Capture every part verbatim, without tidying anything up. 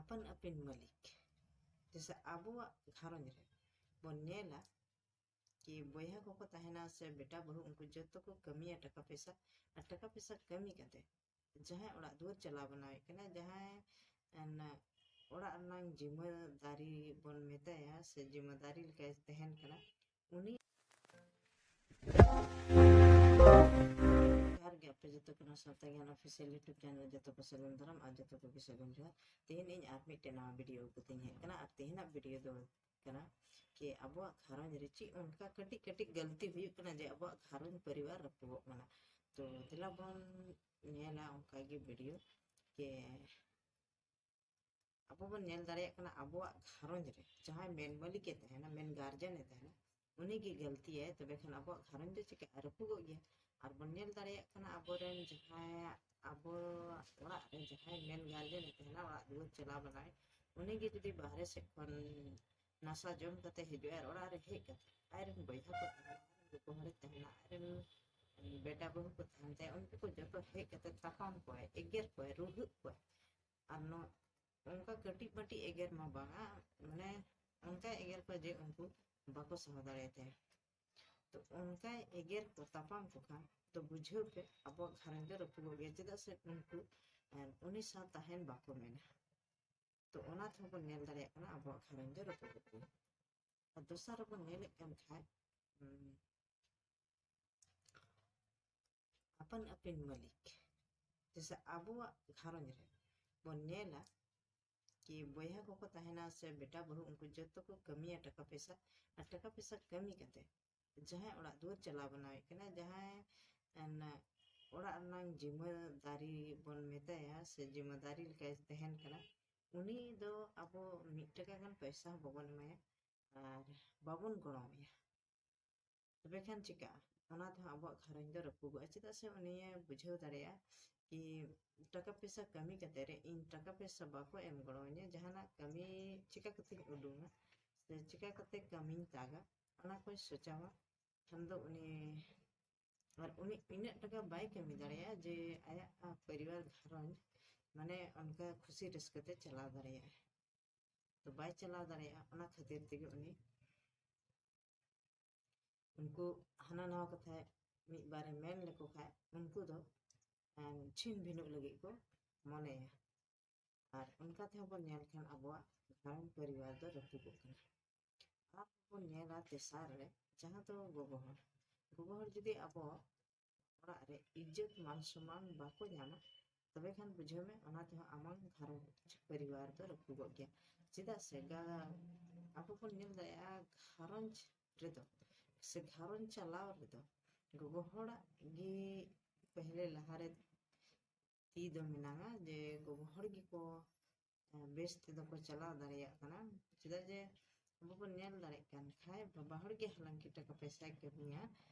ᱟᱯᱟᱱ ᱟᱹᱯᱤᱱ ᱢᱟᱹᱞᱤᱠ᱾ ᱡᱮᱭᱥᱮ ᱟᱵᱚᱣᱟᱜ ᱜᱷᱟᱨᱚᱸᱡᱽ ᱨᱮ ᱵᱚᱱ ᱧᱮᱞᱟ ᱠᱤ ᱵᱚᱭᱦᱟ ᱠᱚᱠᱚ ᱛᱟᱦᱮᱱᱟ ᱥᱮ ᱵᱮᱴᱟ ᱵᱟᱹᱦᱩ, ᱩᱱᱠᱩ ᱡᱚᱛᱚ ᱠᱚ ᱠᱟᱹᱢᱤᱭᱟ ᱴᱟᱠᱟ ᱯᱚᱭᱥᱟ, ᱟᱨ ᱴᱟᱠᱟ ᱯᱚᱭᱥᱟ ᱠᱟᱹᱢᱤ ᱠᱟᱛᱮ ᱡᱟᱦᱟᱸᱭ ᱚᱲᱟᱜ ᱫᱩᱣᱟᱹᱨ ᱪᱟᱞᱟᱣ ᱵᱮᱱᱟᱣᱮᱫ ᱠᱟᱱᱟ, ᱡᱟᱦᱟᱸᱭ ᱚᱲᱟᱜ ᱨᱮᱱᱟᱝ ᱡᱤᱢᱟᱹᱫᱟᱨᱤ ᱵᱚᱱ ᱢᱮᱛᱟᱭᱟ ᱥᱮ ᱡᱤᱢᱟᱹᱫᱟᱨᱤ ᱞᱮᱠᱟᱭ ᱛᱟᱦᱮᱱ ᱠᱟᱱᱟ, ᱩᱱᱤ ᱡᱚᱦᱟᱨ ᱜᱮ ᱟᱯᱮ ᱡᱚᱛᱚ ᱠᱚ ᱱᱚᱣᱟ ᱥᱟᱶᱛᱟ ᱜᱮᱭᱟᱱ ᱚᱯᱷᱤᱥᱤᱭᱟᱞ YouTube ᱪᱮᱱᱮᱞ ᱡᱚᱛᱚ ᱠᱚ ᱥᱟᱹᱜᱩᱱ ᱫᱟᱨᱟᱢ ᱟᱨ ᱡᱚᱛᱚ ᱠᱚᱜᱮ ᱥᱟᱹᱜᱩᱱ ᱡᱚᱦᱟᱨ᱾ ᱛᱮᱦᱮᱧ ᱤᱧ ᱟᱨ ᱢᱤᱫᱴᱮᱱ ᱱᱟᱣᱟ ᱵᱷᱤᱰᱤᱭᱳ ᱟᱹᱜᱩ ᱠᱟᱛᱮᱧ ᱦᱮᱡ ᱟᱠᱟᱱᱟ ᱟᱨ ᱛᱮᱦᱮᱧᱟᱜ ᱵᱷᱤᱰᱤᱭᱳ ᱫᱚ ᱠᱟᱱᱟ ᱠᱤ ᱟᱵᱚᱣᱟᱜ ᱜᱷᱟᱨᱚᱸᱡᱽ ᱨᱮ ᱪᱮᱫ ᱚᱱᱠᱟ ᱠᱟᱹᱴᱤᱡ ᱠᱟᱹᱴᱤᱡ ᱜᱟᱹᱞᱛᱤ ᱦᱩᱭᱩᱜ ᱠᱟᱱᱟ ᱡᱮ ᱟᱵᱚᱣᱟᱜ ᱜᱷᱟᱨᱚᱸᱡᱽ ᱯᱚᱨᱤᱵᱟᱨ ᱨᱟᱹᱯᱩᱫᱚᱜ ᱠᱟᱱᱟ᱾ ᱛᱚ ᱫᱮᱞᱟ ᱵᱚᱱ ᱧᱮᱞᱟ ᱚᱱᱠᱟᱜᱮ ᱵᱷᱤᱰᱤᱭᱳ ᱡᱮ ᱟᱵᱚ ᱵᱚᱱ ᱧᱮᱞ ᱫᱟᱲᱮᱭᱟᱜ ᱠᱟᱱᱟ ᱟᱵᱚᱣᱟᱜ ᱜᱷᱟᱨᱚᱸᱡᱽ ᱨᱮ ᱡᱟᱦᱟᱸᱭ ᱢᱮᱱ ᱢᱟᱹᱞᱤᱠᱮ ᱛᱟᱦᱮᱱᱟ, ᱢᱮᱱ ᱜᱟᱨᱡᱮᱱᱮ ᱛᱟᱦᱮᱱᱟ, ᱩᱱᱤᱜᱮ ᱜᱟᱹᱞᱛᱤᱭᱟᱭ, ᱛᱚᱵᱮ ᱠᱷᱟᱱ ᱟᱵᱚᱣᱟᱜ ᱜᱷᱟᱨᱚᱸᱡᱽ ᱫᱚ ᱪᱤᱠᱟᱹᱜᱼᱟ? ᱨᱟᱹᱯᱩᱫᱚᱜ ᱜᱮᱭᱟ᱾ ᱟᱨ ᱵᱚᱱ ᱧᱮᱞ ᱫᱟᱲᱮᱭᱟᱜ ᱠᱟᱱᱟ ᱟᱵᱚᱨᱮᱱ ᱡᱟᱦᱟᱸᱭ ᱟᱵᱚ ᱚᱲᱟᱜ ᱨᱮ ᱡᱟᱦᱟᱸᱭ ᱢᱮᱱ ᱜᱟᱨᱡᱮᱱᱮ ᱛᱟᱦᱮᱱᱟ, ᱚᱲᱟᱜ ᱫᱩᱣᱟᱹᱨ ᱪᱟᱞᱟᱣ ᱵᱟᱱᱟᱭ, ᱩᱱᱤᱜᱮ ᱡᱩᱫᱤ ᱵᱟᱦᱨᱮ ᱥᱮᱫ ᱠᱷᱚᱱ ᱱᱟᱥᱟ ᱡᱚᱢ ᱠᱟᱛᱮ ᱦᱤᱡᱩᱜᱼᱟᱭ ᱟᱨ ᱚᱲᱟᱜ ᱨᱮ ᱦᱮᱡ ᱠᱟᱛᱮ ᱟᱡᱨᱮᱱ ᱵᱚᱭᱦᱟ ᱠᱚ ᱛᱟᱦᱮᱱᱟ, ᱟᱡᱨᱮᱱ ᱜᱚᱜᱚ ᱦᱚᱲᱮ ᱛᱟᱦᱮᱱᱟ, ᱟᱡᱨᱮᱱ ᱵᱮᱴᱟ ᱵᱟᱹᱦᱩ ᱠᱚ ᱛᱟᱦᱮᱱ ᱛᱟᱭᱟ, ᱩᱱᱠᱩ ᱠᱚ ᱡᱚᱛᱚ ᱦᱮᱡ ᱠᱟᱛᱮ ᱛᱟᱯᱟᱢ ᱠᱚᱣᱟᱭ, ᱮᱜᱮᱨ ᱠᱚᱣᱟᱭ, ᱨᱩᱦᱮᱫ ᱠᱚᱣᱟᱭ᱾ ᱟᱨ ᱱᱚ-, ᱚᱱᱠᱟ ᱠᱟᱹᱴᱤᱡ ᱢᱟᱹᱴᱤᱡ ᱮᱜᱮᱨ ᱢᱟ ᱵᱟᱝᱟ, ᱢᱟᱱᱮ ᱚᱱᱠᱟᱭ ᱮᱜᱮᱨ ᱠᱚᱣᱟ ᱡᱮ ᱩᱱᱠᱩ ᱵᱟᱠᱚ ᱥᱟᱦᱟᱣ ᱫᱟᱲᱮᱭᱟᱛᱟᱭᱟ᱾ ᱛᱚ ᱚᱱᱠᱟᱭ ᱮᱜᱮᱨ ᱠᱚ, ᱛᱟᱯᱟᱢ ᱠᱚ ᱠᱷᱟᱱ, ᱛᱚ ᱵᱩᱡᱷᱟᱹᱣ ᱯᱮ ᱟᱵᱚᱣᱟᱜ ᱜᱷᱟᱨᱚᱸᱡᱽ ᱫᱚ ᱨᱟᱹᱯᱩᱫᱚᱜ ᱜᱮᱭᱟ, ᱪᱮᱫᱟᱜ ᱥᱮ ᱩᱱᱠᱩ, ᱮ, ᱩᱱᱤ ᱥᱟᱶ ᱛᱟᱦᱮᱱ ᱵᱟᱠᱚ ᱢᱮᱱᱟ᱾ ᱛᱚ ᱚᱱᱟ ᱛᱮᱦᱚᱸ ᱵᱚᱱ ᱧᱮᱞ ᱫᱟᱲᱮᱭᱟᱜ ᱠᱟᱱᱟ ᱟᱵᱚᱣᱟᱜ ᱜᱷᱟᱨᱚᱸᱡᱽ ᱫᱚ ᱨᱟᱹᱯᱩᱫᱚᱜ ᱜᱮᱭᱟ᱾ ᱟᱨ ᱫᱚᱥᱟᱨ ᱨᱮᱵᱚᱱ ᱧᱮᱞᱮᱫ ᱠᱟᱱ ᱠᱷᱟᱡ, ᱩᱢ, ᱟᱯᱟᱱ ᱟᱹᱯᱤᱱ ᱢᱟᱹᱞᱤᱠ᱾ ᱡᱮᱭᱥᱮ ᱟᱵᱚᱣᱟᱜ ᱜᱷᱟᱨᱚᱸᱡᱽ ᱨᱮ ᱵᱚᱱ ᱧᱮᱞᱟ ᱠᱤ ᱵᱚᱭᱦᱟ ᱠᱚᱠᱚ ᱛᱟᱦᱮᱱᱟ ᱥᱮ ᱵᱮᱴᱟ ᱵᱟᱹᱦᱩ, ᱩᱱᱠᱩ ᱡᱚᱛᱚ ᱠᱚ ᱠᱟᱹᱢᱤᱭᱟ ᱴᱟᱠᱟ ᱯᱚᱭᱥᱟ, ᱟᱨ ᱴᱟᱠᱟ ᱯᱚᱭᱥᱟ ᱠᱟᱹᱢᱤ ᱠᱟᱛᱮ ᱡᱟᱦᱟᱸᱭ ᱚᱲᱟᱜ ᱫᱩᱣᱟᱹᱨ ᱪᱟᱞᱟᱣ ᱵᱮᱱᱟᱣᱮᱫ ᱠᱟᱱᱟ, ᱡᱟᱦᱟᱸᱭ ᱚᱲᱟᱜ ᱨᱮᱱᱟᱝ ᱡᱤᱢᱟᱹᱫᱟᱨᱤ ᱵᱚᱱ ᱢᱮᱛᱟᱭᱟ ᱥᱮ ᱡᱤᱢᱟᱹᱫᱟᱨᱤ ᱞᱮᱠᱟᱭ ᱛᱟᱦᱮᱱ ᱠᱟᱱᱟ, ᱩᱱᱤ ᱫᱚ ᱟᱵᱚ ᱢᱤᱫ ᱴᱟᱠᱟ ᱜᱟᱱ ᱯᱚᱭᱥᱟ ᱦᱚᱸ ᱵᱟᱵᱚᱱ ᱮᱢᱟᱭᱟ ᱟᱨ ᱵᱟᱵᱚᱱ ᱜᱚᱲᱚᱣᱟᱭᱟ᱾ ᱛᱚᱵᱮ ᱠᱷᱟᱱ ᱪᱤᱠᱟᱹᱜᱼᱟ? ᱚᱱᱟ ᱛᱮᱦᱚᱸ ᱟᱵᱚᱣᱟᱜ ᱜᱷᱟᱨᱚᱸᱡᱽ ᱫᱚ ᱨᱟᱹᱯᱩᱫᱚᱜᱼᱟ᱾ ᱪᱮᱫᱟᱜ ᱥᱮ ᱩᱱᱤᱭᱮ ᱵᱩᱡᱷᱟᱹᱣ ᱫᱟᱲᱮᱭᱟᱜᱼᱟ ᱠᱤ ᱴᱟᱠᱟ ᱯᱚᱭᱥᱟ ᱠᱟᱹᱢᱤ ᱠᱟᱛᱮ ᱨᱮ ᱤᱧ ᱴᱟᱠᱟ ᱯᱚᱭᱥᱟ ᱵᱟᱠᱚ ᱮᱢ ᱜᱚᱲᱚᱣᱟᱹᱧᱟ, ᱡᱟᱦᱟᱱᱟᱜ ᱠᱟᱹᱢᱤ ᱪᱤᱠᱟ ᱠᱟᱛᱮᱧ ᱩᱰᱩᱝᱟ ᱥᱮ ᱪᱤᱠᱟ ᱠᱟᱛᱮ ᱠᱟᱹᱢᱤᱧ ᱛᱟᱜᱟ, ᱚᱱᱟ ᱠᱚᱭ ᱥᱚᱪᱟᱣᱟ᱾ ᱠᱷᱟᱱ ᱫᱚ ᱩᱱᱤ, ᱟᱨ ᱩᱱᱤ ᱤᱱᱟᱹᱜ ᱴᱟᱠᱟ ᱵᱟᱭ ᱠᱟᱹᱢᱤ ᱫᱟᱲᱮᱭᱟᱜᱼᱟ ᱡᱮ ᱟᱭᱟᱜ ᱯᱚᱨᱤᱵᱟᱨ ᱜᱷᱟᱨᱚᱸᱡᱽ ᱢᱟᱱᱮ ᱚᱱᱠᱟ ᱠᱷᱩᱥᱤ ᱨᱟᱹᱥᱠᱟᱹ ᱛᱮ ᱪᱟᱞᱟᱣ ᱫᱟᱲᱮᱭᱟᱜᱼᱟ᱾ ᱛᱚ ᱵᱟᱭ ᱪᱟᱞᱟᱣ ᱫᱟᱲᱮᱭᱟᱜᱼᱟ, ᱚᱱᱟ ᱠᱷᱟᱹᱛᱤᱨ ᱛᱮᱜᱮ ᱩᱱᱤ ᱩᱱᱠᱩ ᱦᱟᱱᱟ ᱱᱟᱣᱟ ᱠᱟᱛᱷᱟ ᱢᱤᱫ ᱵᱟᱨᱮ ᱢᱮᱱ ᱞᱮᱠᱚ ᱠᱷᱟᱱ ᱩᱱᱠᱩ ᱫᱚ ᱪᱷᱤᱱ ᱵᱷᱤᱱᱩᱜ ᱞᱟᱹᱜᱤᱫ ᱠᱚ ᱢᱚᱱᱮᱭᱟ᱾ ᱟᱨ ᱚᱱᱠᱟ ᱛᱮᱦᱚᱸ ᱵᱚᱱ ᱧᱮᱞ ᱠᱷᱟᱱ ᱟᱵᱚᱣᱟᱜ ᱜᱷᱟᱨᱚᱸᱡᱽ ᱯᱚᱨᱤᱵᱟᱨ ᱫᱚ ᱨᱟᱹᱯᱩᱫᱚᱜ ᱠᱟᱱᱟ᱾ ᱟᱨ ᱵᱚᱱ ᱧᱮᱞᱟ ᱛᱮᱥᱟᱨ ᱨᱮ, ᱡᱟᱦᱟᱸ ᱫᱚ ᱜᱚᱜᱚ ᱦᱚᱲ᱾ ᱜᱚᱜᱚ ᱦᱚᱲ ᱡᱩᱫᱤ ᱟᱵᱚ ᱚᱲᱟᱜ ᱨᱮ ᱤᱡᱽᱡᱚᱛ ᱢᱟᱱ ᱥᱚᱢᱢᱟᱱ ᱵᱟᱠᱚ ᱧᱟᱢᱟ, ᱛᱚᱵᱮ ᱠᱷᱟᱱ ᱵᱩᱡᱷᱟᱹᱣ ᱢᱮ, ᱚᱱᱟ ᱛᱮᱦᱚᱸ ᱟᱢᱟᱝ ᱜᱷᱟᱨᱚᱸᱡᱽ ᱯᱚᱨᱤᱵᱟᱨ ᱫᱚ ᱨᱟᱹᱯᱩᱫᱚᱜ ᱜᱮᱭᱟ᱾ ᱪᱮᱫᱟᱜ ᱥᱮ ᱜᱟ-, ᱟᱵᱚ ᱵᱚᱱ ᱧᱮᱞ ᱫᱟᱲᱮᱭᱟᱜᱼᱟ, ᱜᱷᱟᱨᱚᱸᱡᱽ ᱨᱮᱫᱚ ᱥᱮ ᱜᱷᱟᱨᱚᱸᱡᱽ ᱪᱟᱞᱟᱣ ᱨᱮᱫᱚ ᱜᱚᱜᱚ ᱦᱚᱲᱟᱜ ᱜᱮ ᱯᱮᱦᱞᱮ ᱞᱟᱦᱟᱨᱮ ᱛᱤ ᱫᱚ ᱢᱮᱱᱟᱜᱼᱟ, ᱡᱮ ᱜᱚᱜᱚ ᱦᱚᱲ ᱜᱮᱠᱚ ᱵᱮᱥ ᱛᱮᱫᱚ ᱠᱚ ᱪᱟᱞᱟᱣ ᱫᱟᱲᱮᱭᱟᱜ ᱠᱟᱱᱟ᱾ ᱪᱮᱫᱟᱜ ᱡᱮ ᱟᱵᱚ ᱵᱚᱱ ᱧᱮᱞ ᱫᱟᱲᱮᱭᱟᱜ ᱠᱟᱱ ᱠᱷᱟᱡ, ᱵᱟᱵᱟ ᱦᱚᱲ ᱜᱮ ᱦᱟᱞᱟᱝᱠᱤ ᱴᱟᱠᱟ ᱯᱚᱭᱥᱟᱭ ᱠᱟᱹᱢᱤᱭᱟ,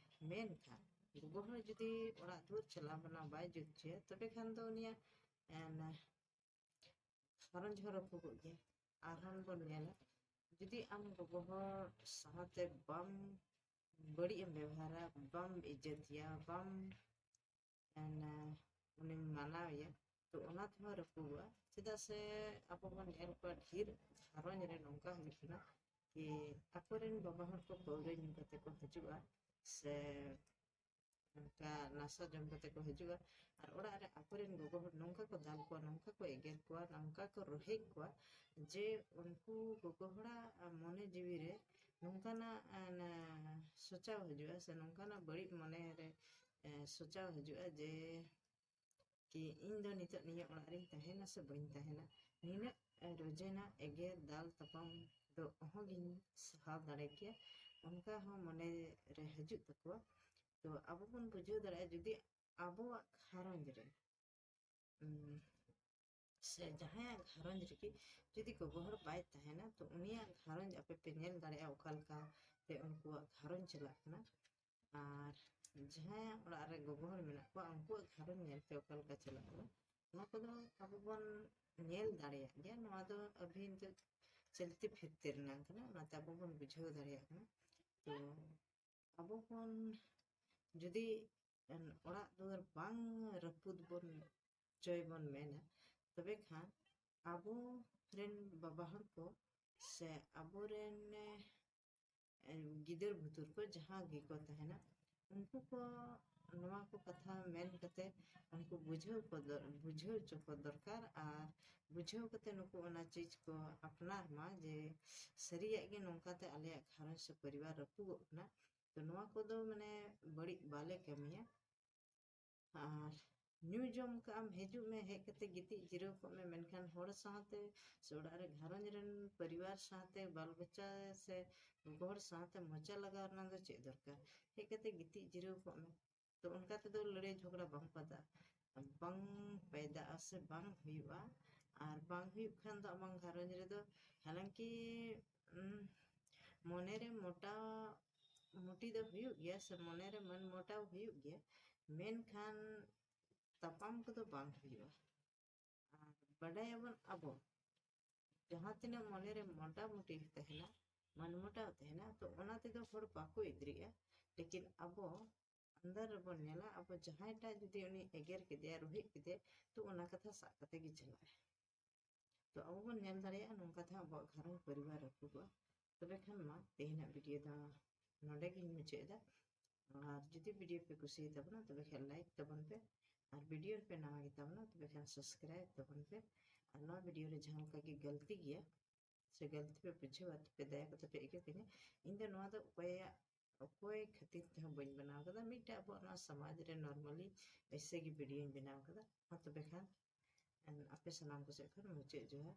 ᱢᱮᱱᱠᱷᱟᱱ ᱜᱚᱜᱚ ᱦᱚᱲ ᱡᱩᱫᱤ ᱚᱲᱟᱜ ᱫᱩᱣᱟᱹᱨ ᱪᱟᱞᱟᱣ ᱵᱟᱱᱟᱣ ᱵᱟᱭ ᱡᱩᱛ ᱦᱚᱪᱚᱭᱟ, ᱛᱚᱵᱮ ᱠᱷᱟᱱ ᱫᱚ ᱩᱱᱤᱭᱟᱜ, ᱮ, ᱜᱷᱟᱨᱚᱸᱡᱽ ᱦᱚᱸ ᱨᱟᱹᱯᱩᱫᱚᱜ ᱜᱮᱭᱟ᱾ ᱟᱨᱦᱚᱸ ᱵᱚᱱ ᱧᱮᱞᱟ, ᱡᱩᱫᱤ ᱟᱢ ᱜᱚᱜᱚ ᱦᱚᱲ ᱥᱟᱶᱛᱮ ᱵᱟᱢ, ᱵᱟᱹᱲᱤᱡ ᱮᱢ ᱵᱮᱵᱚᱦᱟᱨᱟ, ᱵᱟᱢ ᱤᱡᱽᱡᱚᱛᱮᱭᱟ, ᱵᱟᱢ, ᱮᱱ, ᱩᱱᱤᱢ ᱢᱟᱱᱟᱣᱮᱭᱟ, ᱛᱚ ᱚᱱᱟ ᱛᱮᱦᱚᱸ ᱨᱟᱹᱯᱩᱫᱚᱜᱼᱟ᱾ ᱪᱮᱫᱟᱜ ᱥᱮ ᱟᱵᱚ ᱵᱚᱱ ᱧᱮᱞ ᱠᱚᱣᱟ, ᱰᱷᱮᱨ ᱜᱷᱟᱨᱚᱸᱡᱽ ᱨᱮ ᱱᱚᱝᱠᱟ ᱦᱩᱭᱩᱜ ᱠᱟᱱᱟ ᱠᱤ ᱟᱠᱚᱨᱮᱱ ᱵᱟᱵᱟ ᱦᱚᱲ ᱠᱚ ᱯᱟᱹᱣᱨᱟᱹ ᱧᱩ ᱠᱟᱛᱮ ᱠᱚ ᱦᱤᱡᱩᱜᱼᱟ, ᱥᱮ ᱚᱱᱠᱟ ᱱᱟᱥᱟ ᱡᱚᱢ ᱠᱟᱛᱮ ᱠᱚ ᱦᱤᱡᱩᱜᱼᱟ, ᱟᱨ ᱚᱲᱟᱜ ᱨᱮ ᱟᱠᱚᱨᱮᱱ ᱜᱚᱜᱚ ᱦᱚᱲ ᱱᱚᱝᱠᱟ ᱠᱚ ᱫᱟᱞ ᱠᱚᱣᱟ, ᱱᱚᱝᱠᱟ ᱠᱚ ᱮᱜᱮᱨ ᱠᱚᱣᱟ, ᱱᱚᱝᱠᱟ ᱠᱚ ᱨᱳᱦᱮᱫ ᱠᱚᱣᱟ, ᱡᱮ ᱩᱱᱠᱩ ᱜᱚᱜᱚ ᱦᱚᱲᱟᱜ ᱢᱚᱱᱮ ᱡᱤᱣᱤ ᱨᱮ ᱱᱚᱝᱠᱟᱱᱟᱜ, ᱮ, ᱥᱚᱪᱟᱣ ᱦᱤᱡᱩᱜᱼᱟ, ᱥᱮ ᱱᱚᱝᱠᱟᱱᱟᱜ ᱵᱟᱹᱲᱤᱡ ᱢᱚᱱᱮ ᱨᱮ, ᱮ, ᱥᱚᱪᱟᱣ ᱦᱤᱡᱩᱜᱼᱟ ᱡᱮ ᱠᱤ ᱤᱧ ᱫᱚ ᱱᱤᱛᱚᱜ ᱱᱤᱭᱟᱹ ᱚᱲᱟᱜ ᱨᱤᱧ ᱛᱟᱦᱮᱱᱟ ᱥᱮ ᱵᱟᱹᱧ ᱛᱟᱦᱮᱱᱟ᱾ ᱱᱤᱱᱟᱹᱜ ᱨᱳᱡᱟᱱᱟ ᱮᱜᱮᱨ ᱫᱟᱞ ᱛᱟᱯᱟᱢ ᱫᱚ ᱚᱦᱚᱜᱤᱧ ᱥᱟᱦᱟᱣ ᱫᱟᱲᱮ ᱠᱮᱭᱟ, ᱚᱱᱠᱟ ᱦᱚᱸ ᱢᱚᱱᱮ ᱨᱮ ᱦᱤᱡᱩᱜ ᱛᱟᱠᱚᱣᱟ᱾ ᱛᱚ ᱟᱵᱚ ᱵᱚᱱ ᱵᱩᱡᱷᱟᱹᱣ ᱫᱟᱲᱮᱭᱟᱜᱼᱟ, ᱡᱩᱫᱤ ᱟᱵᱚᱣᱟᱜ ᱜᱷᱟᱨᱚᱸᱡᱽ ᱨᱮ, ᱩᱢ, ᱥᱮ ᱡᱟᱦᱟᱸᱭᱟᱜ ᱜᱷᱟᱨᱚᱸᱡᱽ ᱨᱮᱜᱮ ᱡᱩᱫᱤ ᱜᱚᱜᱚ ᱦᱚᱲ ᱵᱟᱭ ᱛᱟᱦᱮᱱᱟ, ᱛᱚ ᱩᱱᱤᱭᱟᱜ ᱜᱷᱟᱨᱚᱸᱡᱽ ᱟᱯᱮ ᱯᱮ ᱧᱮᱞ ᱫᱟᱲᱮᱭᱟᱜᱼᱟ ᱚᱠᱟ ᱞᱮᱠᱟ ᱛᱮ ᱩᱱᱠᱩᱣᱟᱜ ᱜᱷᱟᱨᱚᱸᱡᱽ ᱪᱟᱞᱟᱜ ᱠᱟᱱᱟ᱾ ᱟᱨ ᱡᱟᱦᱟᱸᱭᱟᱜ ᱚᱲᱟᱜ ᱨᱮ ᱜᱚᱜᱚ ᱦᱚᱲ ᱢᱮᱱᱟᱜ ᱠᱚᱣᱟ, ᱩᱱᱠᱩᱣᱟᱜ ᱜᱷᱟᱨᱚᱸᱡᱽ ᱧᱮᱞ ᱯᱮ ᱚᱠᱟ ᱞᱮᱠᱟ ᱪᱟᱞᱟᱜ ᱠᱟᱱᱟ᱾ ᱚᱱᱟ ᱠᱚᱫᱚ ᱟᱵᱚ ᱵᱚᱱ ᱧᱮᱞ ᱫᱟᱲᱮᱭᱟᱜ ᱜᱮᱭᱟ᱾ ᱱᱚᱣᱟ ᱫᱚ ᱟᱹᱵᱷᱤ ᱱᱤᱛᱚᱜ ᱪᱚᱞᱛᱤ ᱯᱷᱤᱨᱛᱤ ᱨᱮᱱᱟᱜ ᱠᱟᱱᱟ, ᱚᱱᱟᱛᱮ ᱟᱵᱚ ᱵᱚᱱ ᱵᱩᱡᱷᱟᱹᱣ ᱫᱟᱲᱮᱭᱟᱜ ᱠᱟᱱᱟ᱾ ᱛᱚ ᱟᱵᱚ ᱵᱚᱱ ᱡᱩᱫᱤ ᱚᱲᱟᱜ ᱫᱩᱣᱟᱹᱨ ᱵᱟᱝ ᱨᱟᱹᱯᱩᱫ ᱵᱚᱱ ᱪᱚᱭ ᱵᱚᱱ ᱢᱮᱱᱟ, ᱛᱚᱵᱮ ᱠᱷᱟᱱ ᱟᱵᱚ ᱨᱮᱱ ᱵᱟᱵᱟ ᱦᱚᱲ ᱠᱚ ᱥᱮ ᱟᱵᱚᱨᱮᱱ, ᱮ, ᱜᱤᱫᱟᱹᱨ ᱵᱷᱩᱛᱩᱨ ᱠᱚ ᱡᱟᱦᱟᱸ ᱜᱮᱠᱚ ᱛᱟᱦᱮᱱᱟ, ᱩᱱᱠᱩ ᱠᱚ ᱱᱚᱣᱟ ᱠᱚ ᱠᱟᱛᱷᱟ ᱢᱮᱱ ᱠᱟᱛᱮ ᱩᱱᱠᱩ ᱵᱩᱡᱷᱟᱹᱣ ᱠᱚ ᱫᱚᱨ-, ᱵᱩᱡᱷᱟᱹᱣ ᱦᱚᱪᱚ ᱠᱚ ᱫᱚᱨᱠᱟᱨ᱾ ᱟᱨ ᱵᱩᱡᱷᱟᱹᱣ ᱠᱟᱛᱮ ᱱᱩᱠᱩ ᱚᱱᱟ ᱪᱤᱡᱽ ᱠᱚ ᱟᱯᱱᱟᱨ ᱢᱟ ᱡᱮ ᱥᱟᱹᱨᱤᱭᱟᱜ ᱜᱮ ᱱᱚᱝᱠᱟᱛᱮ ᱟᱞᱮᱭᱟᱜ ᱜᱷᱟᱨᱚᱸᱡᱽ ᱥᱮ ᱯᱚᱨᱤᱵᱟᱨ ᱨᱟᱹᱯᱩᱫᱚᱜ ᱠᱟᱱᱟ᱾ ᱛᱚ ᱱᱚᱣᱟ ᱠᱚᱫᱚ ᱢᱟᱱᱮ ᱵᱟᱹᱲᱤᱡ ᱵᱟᱞᱮ ᱠᱟᱹᱢᱤᱭᱟ᱾ ᱟᱨ ᱧᱩ ᱡᱚᱢ ᱠᱟᱜ ᱟᱢ, ᱦᱤᱡᱩᱜ ᱢᱮ, ᱦᱮᱡ ᱠᱟᱛᱮ ᱜᱤᱛᱤᱡ ᱡᱤᱨᱟᱹᱣ ᱠᱚᱜ ᱢᱮ, ᱢᱮᱱᱠᱷᱟᱱ ᱦᱚᱲ ᱥᱟᱶᱛᱮ ᱥᱮ ᱚᱲᱟᱜ ᱨᱮ ᱜᱷᱟᱨᱚᱸᱡᱽ ᱨᱮᱱ ᱯᱚᱨᱤᱵᱟᱨ ᱥᱟᱶᱛᱮ ᱵᱟᱞ ᱵᱟᱪᱟ ᱥᱮ ᱜᱚᱜᱚ ᱦᱚᱲ ᱥᱟᱶᱛᱮ ᱢᱚᱪᱟ ᱞᱟᱜᱟᱣ ᱨᱮᱱᱟᱜ ᱫᱚ ᱪᱮᱫ ᱫᱚᱨᱠᱟᱨ? ᱦᱮᱡ ᱠᱟᱛᱮ ᱜᱤᱛᱤᱡ ᱡᱤᱨᱟᱹᱣ ᱠᱚᱜ ᱢᱮ᱾ ᱛᱚ ᱚᱱᱠᱟ ᱛᱮᱫᱚ ᱞᱟᱹᱲᱟᱹᱭ ᱡᱷᱚᱜᱽᱲᱟ ᱵᱟᱝ ᱯᱟᱭᱫᱟᱜᱼᱟ, ᱵᱟᱝ ᱯᱟᱭᱫᱟᱜᱼᱟ ᱥᱮ ᱵᱟᱝ ᱦᱩᱭᱩᱜᱼᱟ᱾ ᱟᱨ ᱵᱟᱝ ᱦᱩᱭᱩᱜ ᱠᱷᱟᱱ ᱫᱚ ᱟᱢᱟᱝ ᱜᱷᱟᱨᱚᱸᱡᱽ ᱨᱮᱫᱚ ᱦᱟᱞᱟᱝᱠᱤ, ᱩᱢ, ᱢᱚᱱᱮᱨᱮ ᱢᱚᱴᱟ ᱢᱩᱴᱤ ᱫᱚ ᱦᱩᱭᱩᱜ ᱜᱮᱭᱟ ᱥᱮ ᱢᱚᱱᱮᱨᱮ ᱢᱟᱹᱱ ᱢᱚᱴᱟᱣ ᱦᱩᱭᱩᱜ ᱜᱮᱭᱟ, ᱢᱮᱱᱠᱷᱟᱱ ᱛᱟᱯᱟᱢ ᱠᱚᱫᱚ ᱵᱟᱝ ᱦᱩᱭᱩᱜᱼᱟ᱾ ᱟᱨ ᱵᱟᱰᱟᱭᱟᱵᱚᱱ ᱟᱵᱚ ᱡᱟᱦᱟᱸ ᱛᱤᱱᱟᱹᱜ ᱢᱚᱱᱮᱨᱮ ᱢᱚᱴᱟᱢᱩᱴᱤ ᱛᱟᱦᱮᱱᱟ, ᱢᱟᱹᱱ ᱢᱚᱴᱟᱣ ᱛᱟᱦᱮᱱᱟ, ᱛᱚ ᱚᱱᱟ ᱛᱮᱫᱚ ᱦᱚᱲ ᱵᱟᱠᱚ ᱮᱫᱽᱨᱤᱜᱼᱟ᱾ ᱞᱮᱠᱤᱱ ᱟᱵᱚ ᱟᱱᱫᱟᱨ ᱨᱮᱵᱚᱱ ᱧᱮᱞᱟ, ᱟᱵᱚ ᱡᱟᱦᱟᱸᱭᱴᱟᱜ ᱡᱩᱫᱤ ᱩᱱᱤ ᱮᱜᱮᱨ ᱠᱮᱫᱮᱭᱟ, ᱨᱩᱦᱮᱫ ᱠᱮᱫᱮᱭᱟ, ᱛᱚ ᱚᱱᱟ ᱠᱟᱛᱷᱟ ᱥᱟᱵ ᱠᱟᱛᱮ ᱜᱮ ᱪᱟᱞᱟᱜᱼᱟᱭ᱾ ᱛᱚ ᱟᱵᱚ ᱵᱚᱱ ᱧᱮᱞ ᱫᱟᱲᱮᱭᱟᱜᱼᱟ ᱱᱚᱝᱠᱟ ᱛᱮᱦᱚᱸ ᱟᱵᱚᱣᱟᱜ ᱜᱷᱟᱨᱚᱸᱡᱽ ᱯᱚᱨᱤᱵᱟᱨ ᱨᱟᱹᱯᱩᱫᱚᱜᱼᱟ᱾ ᱛᱚᱵᱮ ᱠᱷᱟᱱ ᱢᱟ ᱛᱮᱦᱮᱧᱟᱜ ᱵᱷᱤᱰᱤᱭᱳ ᱫᱚ ᱱᱚᱰᱮ ᱜᱤᱧ ᱢᱩᱪᱟᱹᱫ ᱮᱫᱟ᱾ ᱟᱨ ᱡᱩᱫᱤ ᱵᱷᱤᱰᱤᱭᱳ ᱯᱮ ᱠᱩᱥᱤᱭᱟᱛᱟ ᱵᱚᱱᱟ ᱛᱚᱵᱮ ᱠᱷᱟᱱ ᱞᱟᱭᱤᱠ ᱛᱟᱵᱚᱱ ᱯᱮ, ᱟᱨ ᱵᱷᱤᱰᱤᱭᱳ ᱨᱮᱯᱮ ᱱᱟᱣᱟ ᱜᱮᱛᱟ ᱵᱚᱱᱟ ᱛᱚᱵᱮ ᱠᱷᱟᱱ ᱥᱟᱵᱥᱠᱨᱟᱭᱤᱵ ᱛᱟᱵᱚᱱ ᱯᱮ᱾ ᱟᱨ ᱱᱚᱣᱟ ᱵᱷᱤᱰᱤᱭᱳ ᱨᱮ ᱡᱟᱦᱟᱸ ᱞᱮᱠᱟ ᱜᱮ ᱜᱟᱹᱞᱛᱤ ᱜᱮᱭᱟ ᱥᱮ ᱜᱟᱹᱞᱛᱤ ᱯᱮ ᱵᱩᱡᱷᱟᱹᱣᱟ ᱛᱚᱵᱮ ᱫᱟᱭᱟ ᱠᱟᱛᱮ ᱯᱮ ᱤᱠᱟᱹ ᱠᱟᱹᱧᱟ᱾ ᱤᱧ ᱫᱚ ᱱᱚᱣᱟ ᱫᱚ ᱚᱠᱚᱭᱟᱜ, ᱚᱠᱚᱭ ᱠᱷᱟᱹᱛᱤᱨ ᱛᱮᱦᱚᱸ ᱵᱟᱹᱧ ᱵᱮᱱᱟᱣ ᱠᱟᱫᱟ, ᱢᱤᱫᱴᱮᱡ ᱟᱵᱚᱣᱟᱜ ᱱᱚᱣᱟ ᱥᱚᱢᱟᱡᱽ ᱨᱮ normally ᱮᱭᱥᱮ ᱜᱮ ᱵᱷᱤᱰᱤᱭᱳᱧ ᱵᱮᱱᱟᱣ ᱠᱟᱫᱟ᱾ ᱢᱟ ᱛᱚᱵᱮ ᱠᱷᱟᱱ ᱟᱯᱮ ᱥᱟᱱᱟᱢ ᱠᱚ ᱥᱮᱫ ᱠᱷᱚᱱ ᱢᱩᱪᱟᱹᱫ ᱡᱚᱦᱟᱨ᱾